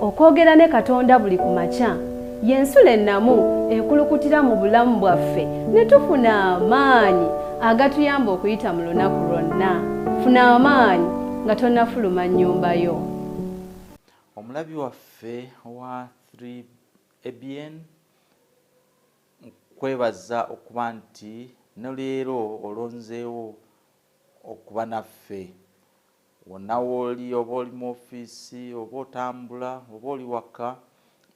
Okwogera ne Katonda buli ku makya y'ensulo ennamu ekulukutira mu bulamu bwaffe ne tufuna amaanyi agatuyamba okuyita mu lunaku lwonna. Funa amaanyi nga tonnafuluma nnyumba yo. Omulabi waffe owa 3 ABN, nkwebaza okuba nti ne leero olonzeewo okuba naffe. Wonna w'oli, oba oli mu ofiisi, oba otambula, oba oli waka,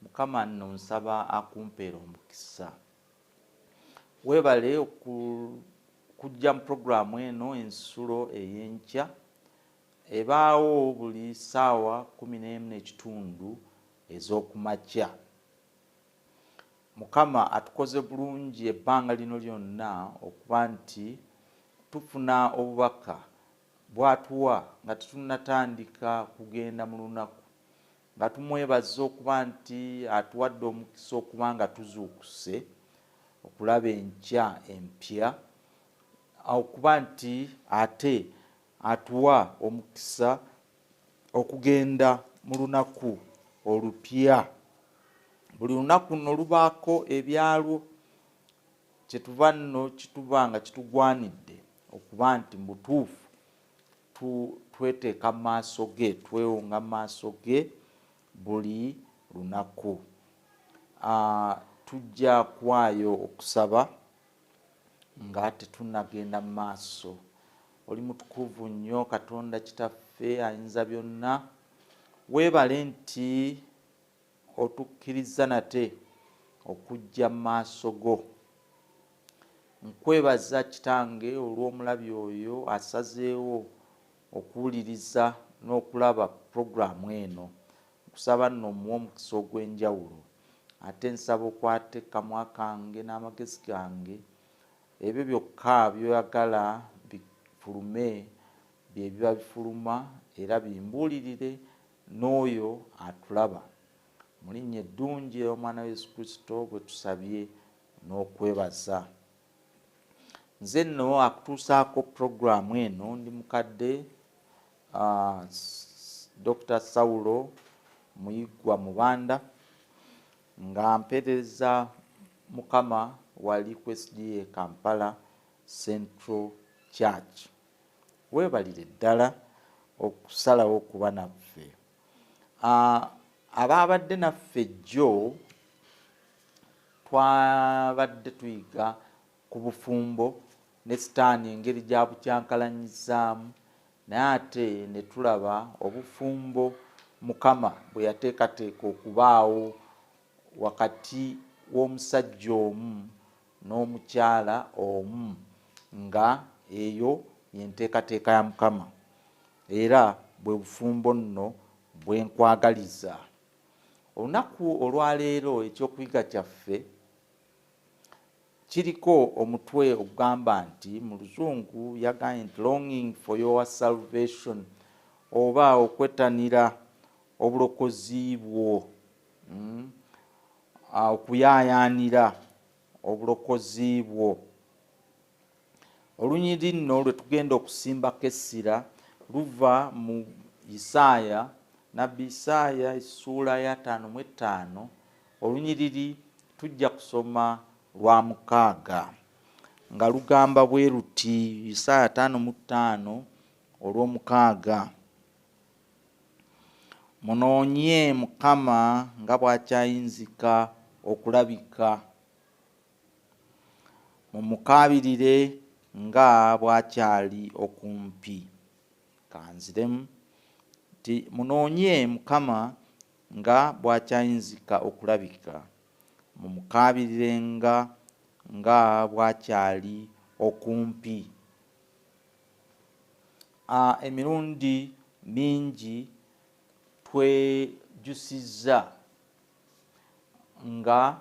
Mukama nno nsaba akumpeere omukisa. Weebale okujja mu pulogulaamu eno Ensulo ey'Enkya ebaawo buli ssaawa 11 n'ekitundu ez'okumakya. Mukama atukoze bulungi ebbanga lino lyonna okuba nti tufuna obubaka bw'atuwa nga tetunnatandika kugenda mu lunaku, nga tumwebaza okuba nti atuwadde omukisa okuba nga tuzuukuse okulaba enkya empya, okuba nti ate atuwa omukisa okugenda mu lunaku olupya. Buli lunaku nno lubaako ebyalwo, kyetuva nno kituba nga kitugwanidde okuba nti mu butuufu tweteeka mu maaso ge, twewonga mu maaso ge buli lunaku. Tujja kuwaayo okusaba nga tetunnagenda mu maaso. Oli mutukuvu nnyo Katonda Kitaffe ayinza byonna, weebale nti otukkirizza nate okujja mu maaso go. Nkwebaza Kitange olw'omulabi oyo asazeewo okuwuliriza n'okulaba pulogulaamu eno. Nkusaba nno omuwe omukisa ogw'enjawulo. Ate nsaba okwate kamwa kange n'amagezi gange, ebyo byokka by'oyagala bifulume bye biba bifuluma, era bimbuulirire n'oyo atulaba. Mu linnya eddungi ery'Omwana wa Yesu Kristo bwe tusabye n'okwebaza. Nze nno akutuusaako pulogulaamu eno ndi mukadde Dokita Saulo Muyiggwa Mubanda, nga mpeerereza Mukama wali ku SDA Kampala Central Church. Weebalire ddala okusalawo okuba naffe. Abaabadde naffe jjo twabadde tuyiga ku bufumbo ne sitaani engeri gy'abukyankalanyizaamu, naye ate ne tulaba obufumbo Mukama bwe yateekateeka okubaawo wakati w'omusajja omu n'omukyala omu, nga eyo y'enteekateeka ya Mukama, era bwe bufumbo nno bwe nkwagaliza. Olunaku olwaleero ekyokuyiga kyaffe kiriko omutwe ogugamba nti, mu Luzungu yagambye nti longing for your salvation, oba okwettanira obulokozi bwo, okuyaayaanira obulokozi bwo. Olunyiriri nno lwe tugenda okusimbako essira luva mu Isaaya, Nabbi Isaaya essuula ya 55, olunyiriri tujja kusoma lwa 6, nga lugamba bwe luti, Isaaya 55 olw'omukaaga. Munoonye Mukama nga bw'akyayinzika okulabika. Mumukaabirire nga bw'akyali okumpi. Kanziremu nti munoonye Mukama nga bw'akyayinzika okulabika, mumukaabirirenga nga bw'akyali okumpi. Emirundi mingi twejusizza nga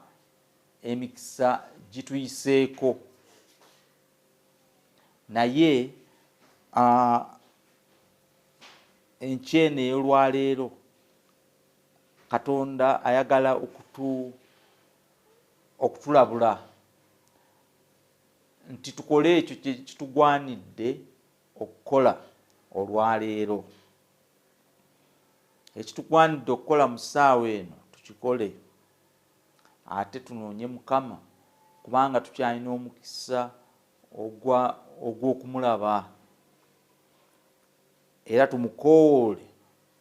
emikisa gituyiseeko, naye enkya eno ey'olwaleero Katonda ayagala okutulabula nti tukole ekyo kye kitugwanidde okukola olwaleero. Ekitukwanidde okukola mu ssaawa eno tukikole, ate tunoonye Mukama, kubanga tukyalina omukisa ogw'okumulaba, era tumukowoole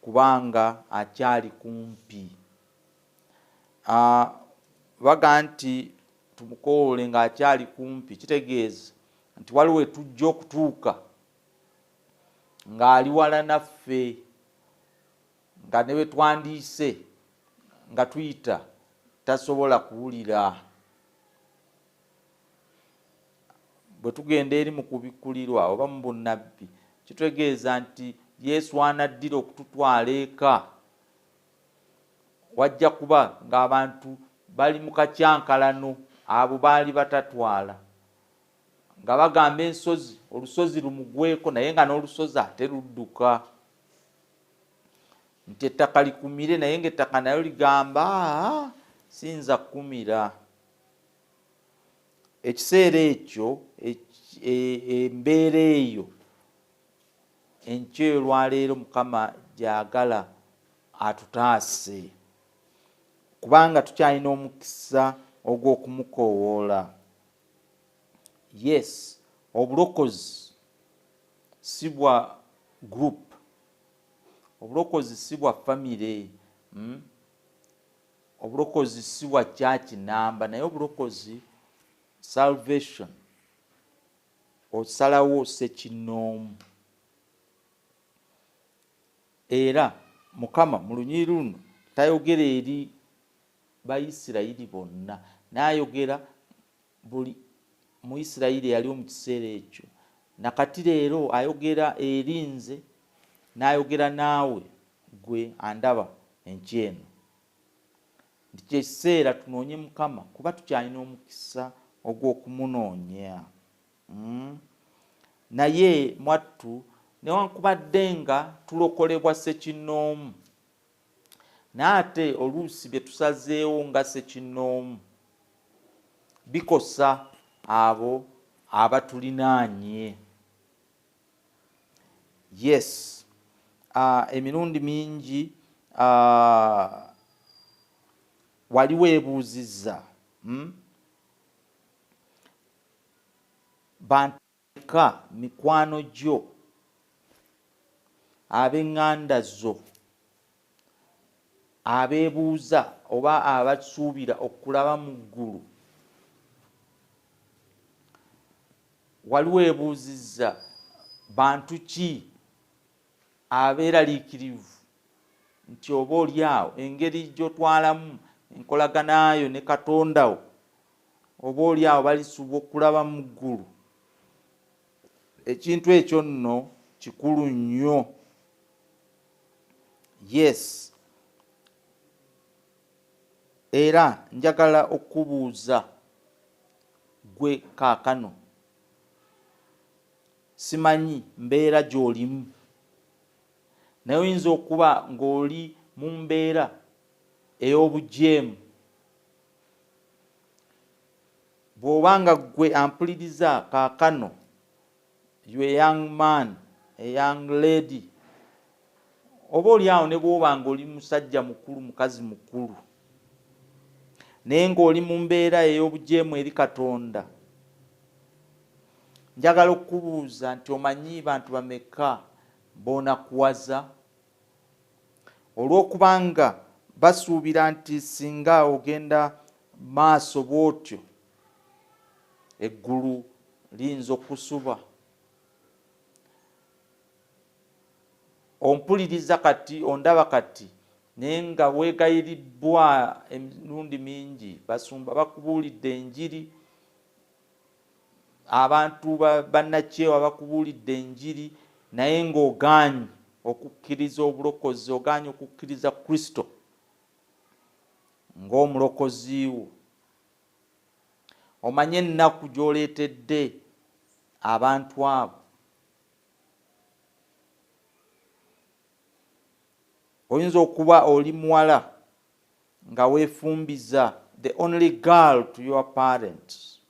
kubanga akyali kumpi. Baga nti tumukowoole ng'akyali kumpi, kitegeeza nti waliwo etujja okutuuka ng'ali wala naffe, nga ne bwe twandiise nga tuyita tasobola kuwulira. Bwe tugenda eri mu kubikkulirwa oba mu bunnabbi, kitegeeza nti Yesu anaddira okututwala eka, wajja kuba ng'abantu bali mu kakyankalano, abo baali batatwala, nga bagamba ensozi, olusozi lumugweko, naye nga n'olusozi ate ludduka, nti ettaka likumire, naye ng'ettaka nayo ligamba siyinza kukumira. Ekiseera ekyo, embeera eyo enkya olwaleero Mukama gy'agala atutaase, kubanga tukyalina omukisa ogw'okumukowoola. Yes, obulokozi si bwa group, obulokozi si bwa famire, Obulokozi si bwa church namba, naye obulokozi, salvation, osalawo ssekinnoomu. Era Mukama mu lunyiriri luno tayogera eri Bayisirayiri bonna, naye ayogera buli Muyisirayiri eyaliwo mu kiseera ekyo. Nakati leero ayogera eri nze, n'ayogera naawe gwe andaba enkya eno, nti kyekiseera tunoonye Mukama, kuba tukyalina omukisa ogw'okumunoonya. Naye mwattu, newankubadde nga tulokolebwa ssekinnoomu, naye ate oluusi bye tusazeewo nga ssekinnoomu bikosa abo abatulinaanye. Yes, emirundi mingi wali weebuuzizza, Bantu mikwano gyo, ab'eŋŋanda zo, abeebuuza oba abasuubira okulaba mu ggulu? Wali weebuuzizza bantu ki abeeraliikirivu nti oba oli awo engeri gy'otwalamu enkolaganayo ne Katonda wo, oba oli awo balisuubwa okulaba mu ggulu? Ekintu ekyo nno kikulu nnyo. Yes, era njagala okubuuza gwe kaakano, simanyi mbeera gy'olimu, naye oyinza okuba ng'oli mu mbeera ey'obujeemu. Bw'oba nga ggwe ampuliriza kaakano, you a young man, a young lady, oba oli awo ne bw'oba nga oli musajja mukulu, mukazi mukulu, naye ng'oli mu mbeera ey'obujeemu eri Katonda, njagala okukubuuza nti omanyi bantu bameka b'onakuwaza olw'okubanga basuubira nti singa ogenda maaso bw'otyo eggulu liyinza okusuba? Ompuliriza kati, ondaba kati, naye nga weegayiribbwa emirundi mingi, basumba bakubuulidde enjiri, abantu bannakyewa bakubuulidde enjiri, naye ng'ogaanyi okukkiriza obulokozi, ogaanyi okukkiriza Kristo ng'omulokozi wo. Omanye ennaku gy'oleetedde abantu abo? Oyinza okuba oli muwala nga weefumbiza, the only girl to your parents,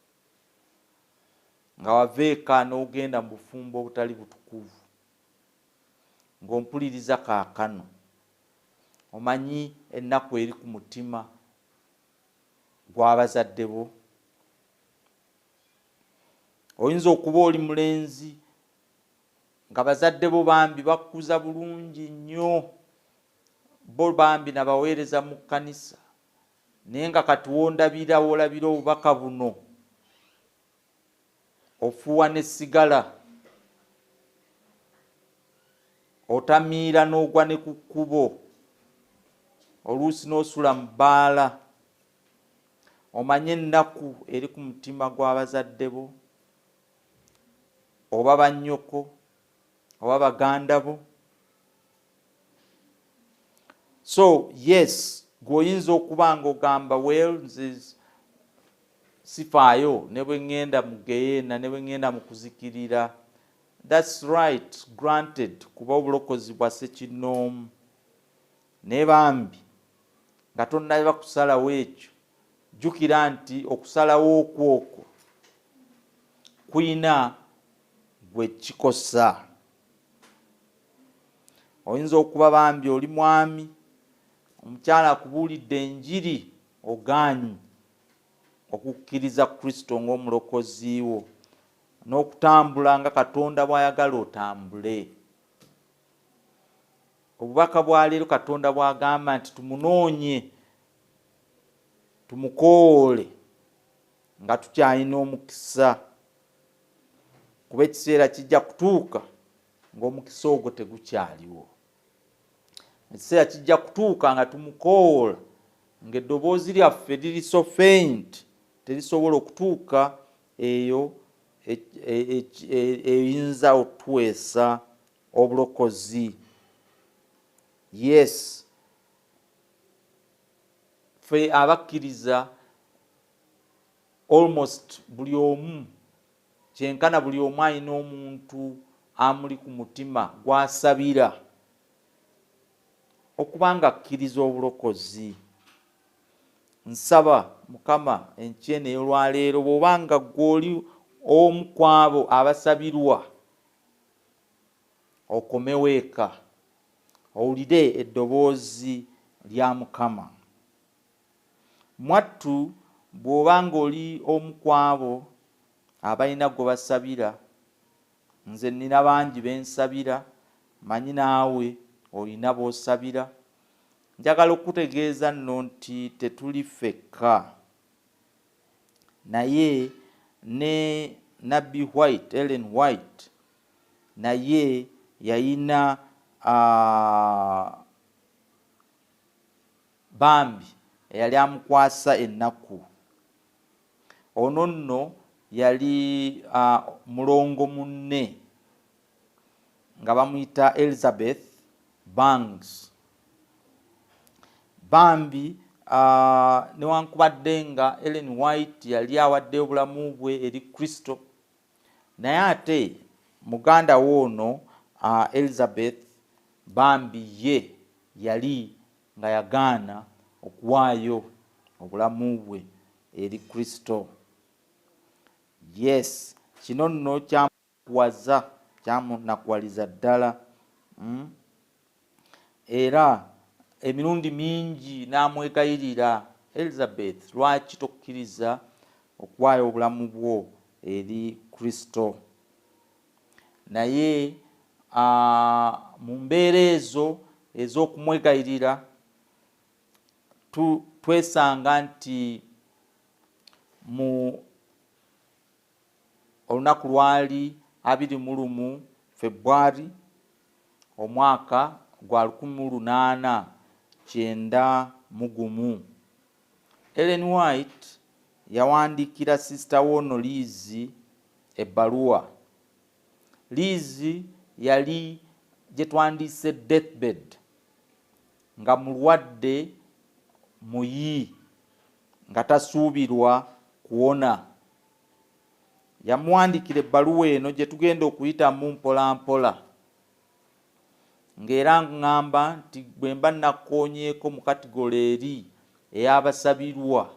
nga wava eka n'ogenda mu bufumbo obutali butukuvu, ng'ompuliriza kaakano. Omanyi ennaku eri ku mutima gw'abazadde bo? Oyinza okuba oli mulenzi nga bazadde bo bambi bakukuza bulungi nnyo, bo bambi nabaweereza mu kkanisa, naye nga kati wondabira wolabira obubaka buno ofuuwa ne sigala, otamiira n'ogwa ne ku kkubo, oluusi n'osula mu bbaala. Omanye ennaku eri ku mutima gw'abazadde bo oba bannyoko oba baganda bo? So yes, gweoyinza okuba nga ogamba, well, nze sifaayo ne bwe ŋŋenda mu geyeena, ne bwe ŋŋenda mu kuzikirira. That's right, granted, kuba obulokozi bwa ssekinnoomu. Naye bambi nga tonnaba kusalawo ekyo, jjukira nti okusalawo okwo okwo kuyina gwe kikosa. Oyinza okuba bambi oli mwami, omukyala akubuulidde enjiri, ogaanyi okukkiriza Kristo ng'omulokozi wo n'okutambula nga Katonda bw'ayagala otambule. Obubaka bwa leero Katonda bw'agamba nti tumunoonye, tumukowoole nga tukyalina omukisa, kuba ekiseera kijja kutuuka ng'omukisa ogwo tegukyaliwo. Ekiseera kijja kutuuka nga tumukowoola ng'eddoboozi lyaffe liri so faint, terisobola okutuuka eyo eyinza otuweesa obulokozi. Yes, ffe abakkiriza, almost buli omu, kyenkana buli omu alina omuntu amuli ku mutima gw'asabira okuba nga akkiriza obulokozi. Nsaba Mukama enkyene ey'olwaleero, bw'oba nga gw'oli omu ku abo abasabirwa, okomewo eka owulire eddoboozi lya Mukama. Mwattu bw'oba ng'oli omu ku abo abalina gwe basabira, nze nnina bangi be nsabira, manyi naawe olina b'osabira, njagala okukutegeeza nno nti tetuli ffekka. Naye ne Nabbi White, Ellen White, naye yayina bambi eyali amukwasa ennaku. Ono nno yali mulongo munne nga bamuyita Elizabeth Banks. Bambi newankubadde nga Ellen White yali awaddeyo obulamu bwe eri Kristo, naye ate muganda we ono Elizabeth bambi ye yali nga yagaana okuwaayo obulamu bwe eri Kristo. Yes, kino nno kyamunakuwaza, kyamunakuwaliza ddala. Era emirundi mingi n'amwegayirira, Elizabeth, lwaki tokkiriza okuwaayo obulamu bwo eri Kristo? Naye mu mbeera ezo ez'okumwegayirira, twesanga nti mu olunaku lwali 21 February omwaka gwa 1891, Ellen White yawandiikira sister wono Liz ebbaluwa. Liz yali gye twandiise deathbed, nga mulwadde muyi, nga tasuubirwa kuwona. Yamuwandiikira ebbaluwa eno gye tugenda okuyitamu mpola mpola, ng'era ŋŋamba nti bwe mba nakkoonyeeko mu category eri ey'abasabirwa,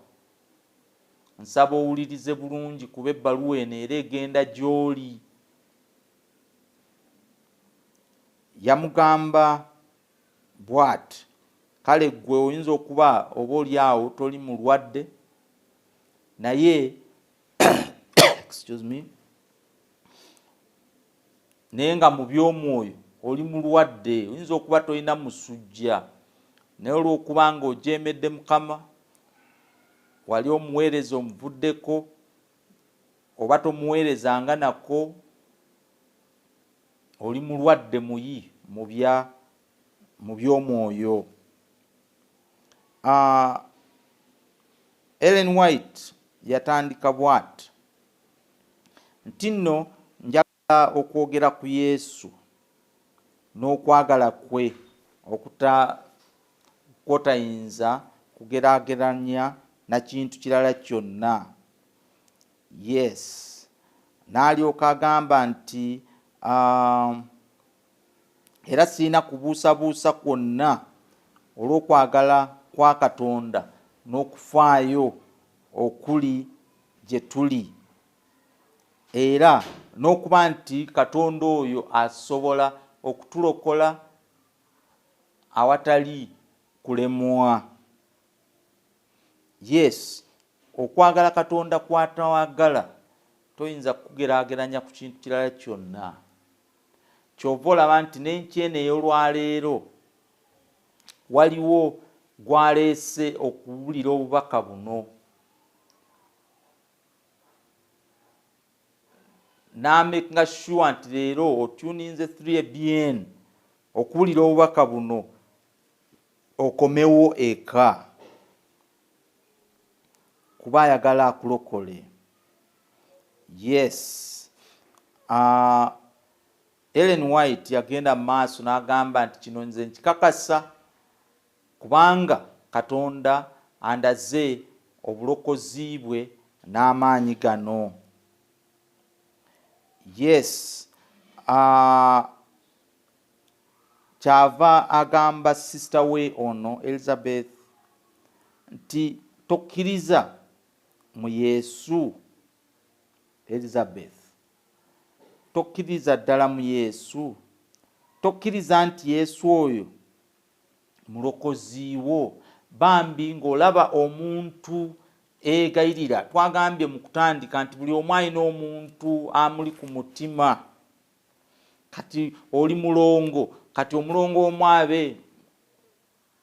nsaba owulirize bulungi kuba ebbaluwa eno era egenda gy'oli. Yamugamba bw'ati: Kale ggwe oyinza okuba oba oli awo toli mulwadde, naye excuse me, naye nga mu by'omwoyo oli mulwadde. Oyinza okuba tolina musujja, naye olw'okuba nga ojeemedde Mukama, wali omuweereza omuvuddeko oba tomuweerezanga nako, oli mulwadde muyi mu by'omwoyo. Ellen White yatandika bw'ati nti nno njagala okwogera ku Yesu n'okwagala kwe kw'otayinza kugeraageranya na kintu kirala kyonna. Yes, n'alyoka agamba nti era sirina kubuusabuusa kwonna olw'okwagala kwa Katonda n'okufaayo okuli gye tuli, era n'okuba nti Katonda oyo asobola okutulokola awatali kulemwa. Yes, okwagala Katonda kw'atwagala toyinza kugeraageranya ku kintu kirala kyonna. Ky'ova olaba nti n'enkya eno ey'olwaleero waliwo gw'aleese okuwulira obubaka buno, n'amakinga sure nti leero otuninze 3ABN okuwulira obubaka buno okomewo eka, kuba ayagala akulokole. Yes, Ellen White yagenda mu maaso n'agamba nti kino nze nkikakasa kubanga Katonda andaze obulokozi bwe n'amaanyi gano. Yes, kyava agamba sister we ono Elizabeth nti tokkiriza mu Yesu. Elizabeth, tokkiriza ddala mu Yesu? Tokkiriza nti Yesu oyo mulokozi wo? Bambi ng'olaba omuntu eegayirira, twagambye mu kutandika nti buli omu alina omuntu amuli ku mutima. Kati oli mulongo, kati omulongo omu abe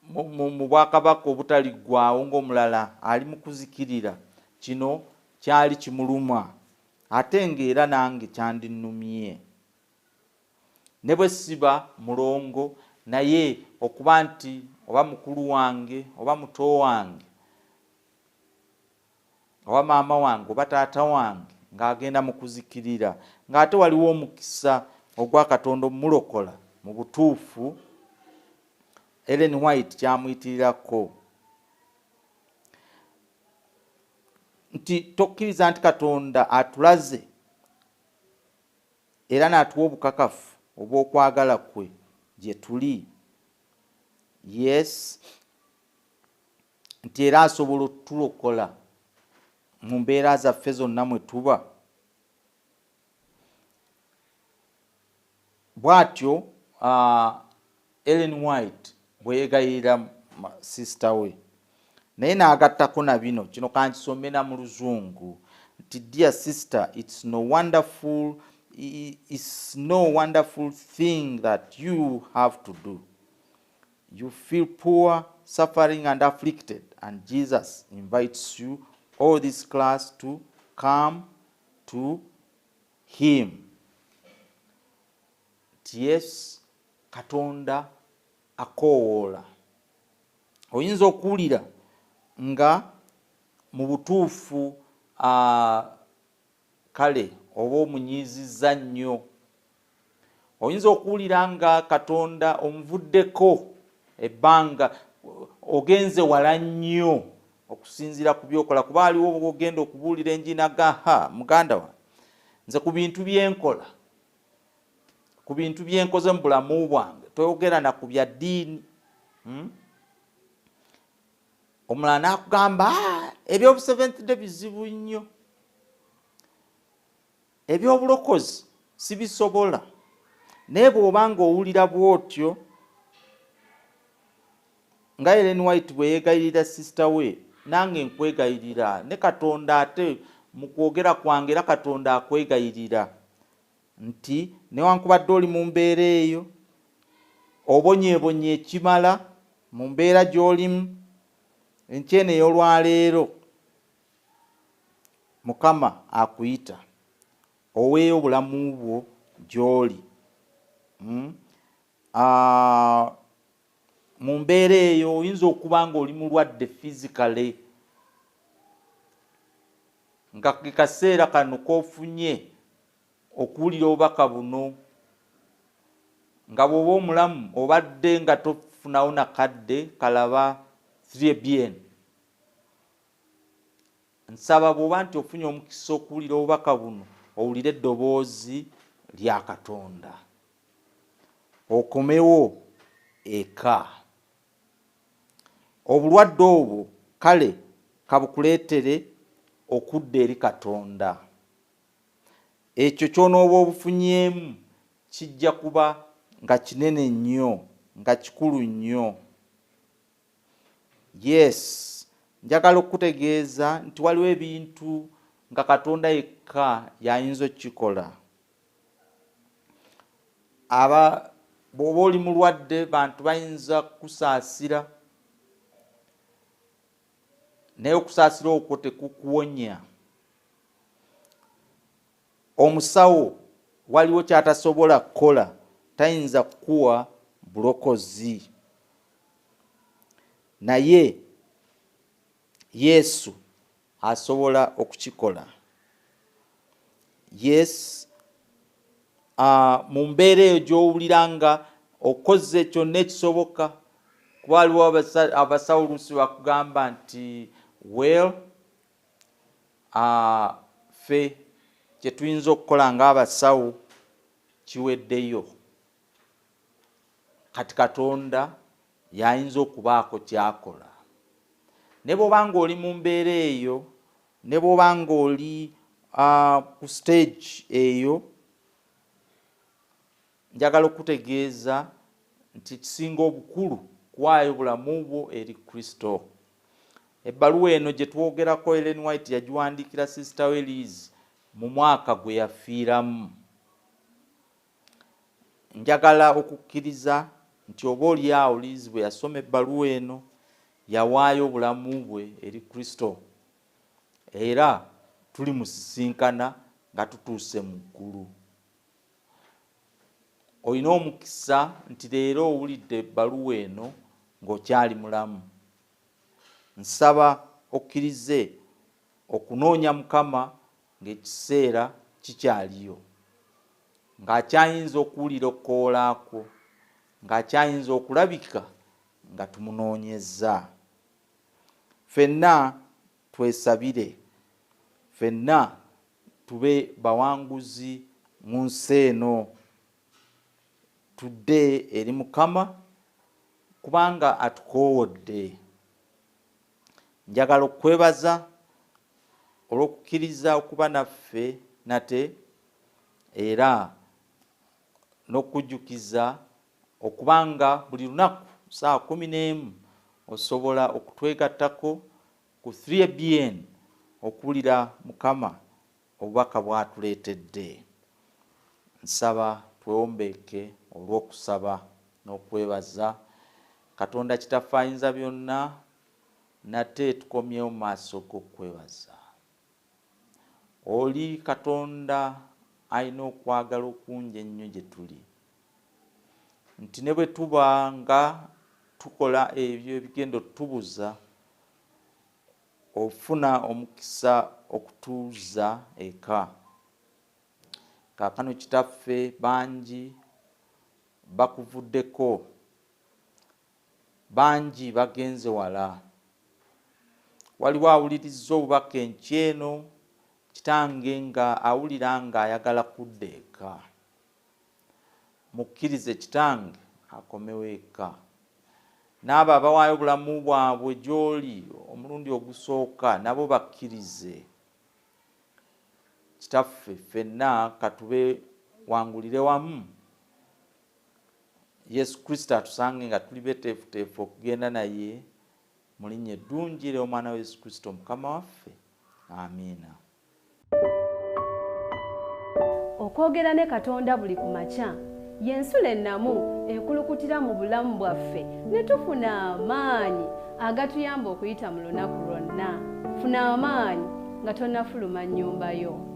mu bwakabaka obutaliggwaawo ng'omulala ali mu kuzikirira, kino kyali kimuluma, ate ng'era nange kyandinnumye ne bwe siba mulongo, naye okuba nti oba mukulu wange oba muto wange oba maama wange oba taata wange ng'agenda mu kuzikirira, ng'ate waliwo omukisa ogwa Katonda omulokola mu butuufu, Ellen White kyamuyitirirako nti tokkiriza nti Katonda atulaze era n'atuwa obukakafu obw'okwagala kwe gye tuli. Yes, nti era asobola otulokola mu mbeera zaffe zonna mwe tuba. Bw'atyo Ellen White bwe yeegayirira sister we, naye n'agattako na bino. Kino kankisome na mu Luzungu nti, "Dear sister, it's no wonderful thing that you have to do. You feel poor, suffering and afflicted, and Jesus invites you, all this class, to come to him." Nti yes, Katonda akoowoola. Oyinza okuwulira nga mu butuufu kale oba omunyiizizza nnyo, oyinza okuwulira nga Katonda omuvuddeko ebbanga, ogenze wala nnyo okusinziira ku byokola, kuba aliwo ogenda okubuulira enjiri n'agamba, "Muganda wange, nze ku bintu byenkola, ku bintu byenkoze mu bulamu bwange, toyogera na ku bya ddiini." Omulala n'akugamba, "Ah, ebyobu Seventh Day bizibu nnyo, ebyobulokozi sibisobola." Naye bw'oba nga owulira bw'otyo, Nga Ellen White bwe yeegayirira sisita we, nange nkwegayirira, ne Katonda ate mu kwogera kwange era Katonda akwegayirira nti newankubadde oli mu mbeera eyo, obonyeebonye ekimala mu mbeera gy'olimu, enkya eno ey'olwaleero Mukama akuyita oweeyo obulamu bwo gy'oli. Mu mbeera eyo oyinza okuba ng'oli mulwadde physically, nga ke kaseera kano k'ofunye okuwulira obubaka buno, nga bw'oba omulamu obadde nga tofunawo na kadde kalaba 3BN. Nsaba bw'oba nti ofunye omukisa okuwulira obubaka buno, owulire eddoboozi lya Katonda, okomewo eka. Obulwadde obwo kale kabukuleetere okudda eri Katonda. Ekyo ky'onooba obufunyeemu kijja kuba nga kinene nnyo, nga kikulu nnyo. Yes, njagala okukutegeeza nti waliwo ebintu nga Katonda yekka y'ayinza okukikola. Aba bw'oba oli mulwadde, bantu bayinza kukusaasira, naye okusaasira okwo tekukuwonya. Omusawo waliwo ky'atasobola kukola, tayinza kukuwa bulokozi, naye Yesu asobola okukikola. Yes, mu mbeera eyo gy'owulira nga okoze kyonna ekisoboka, kuba waliwo abasawo oluusi bakugamba nti well, ffe kye tuyinza okukola ng'abasawo kiweddeyo, kati Katonda y'ayinza okubaako ky'akola. Ne bw'oba ng'oli mu mbeera eyo, ne bw'oba ng'oli ku stage eyo, njagala okutegeeza nti ekisinga obukulu kuwaayo bulamu bwo eri Kristo. Ebbaluwa eno gye twogerako, Ellen White yagiwandiikira Sister we Liz mu mwaka gwe yafiiramu. Njagala okukkiriza nti oba oli awo Liz bwe yasoma ebbaluwa eno, yawaayo obulamu bwe eri Kristo, era tulimusisinkana nga tutuuse mu ggulu. Olina omukisa nti leero owulidde ebbaluwa eno ng'okyali mulamu. Nsaba okkirize okunoonya Mukama ng'ekiseera kikyaliyo, ng'akyayinza okuwulira okukowoola kwo, ng'akyayinza okulabika nga tumunoonyezza. Ffenna twesabire, ffenna tube bawanguzi mu nsi eno, tudde eri Mukama kubanga atukoowodde. Njagala okukwebaza olw'okukkiriza okuba naffe nate, era n'okukujjukiza okuba nga buli lunaku ssaawa 11 osobola okutwegattako ku 3BN okuwulira Mukama obubaka bw'atuleetedde. Nsaba twewombeeke olw'okusaba n'okwebaza Katonda Kitaffe ayinza byonna. Nate tukomyewo mu maaso g'okwebaza. Oli Katonda alina okwagala okungi ennyo gye tuli, nti ne bwe tuba nga tukola ebyo ebigenda otubuza, ofuna omukisa okutuuza eka. Kaakano Kitaffe, bangi bakuvuddeko, bangi bagenze wala. Waliwo awulirizza obubaka enkya eno, Kitange, nga awulira ng'ayagala kudda eka. Mukkirize Kitange akomewo eka. N'abo abawaayo obulamu bwabwe gy'oli omulundi ogusooka, nabo bakkirize. Kitaffe, ffenna katube wangulire wamu Yesu Kristo atusange nga tuli beteefuteefu okugenda naye mu linnya eddungi ery'Omwana wa Yesu Kristo Mukama waffe. Amiina. Okwogera ne Katonda buli ku makya y'ensulo ennamu ekulukutira mu bulamu bwaffe ne tufuna amaanyi agatuyamba okuyita mu lunaku lwonna. Funa amaanyi nga tonnafuluma nnyumba yo.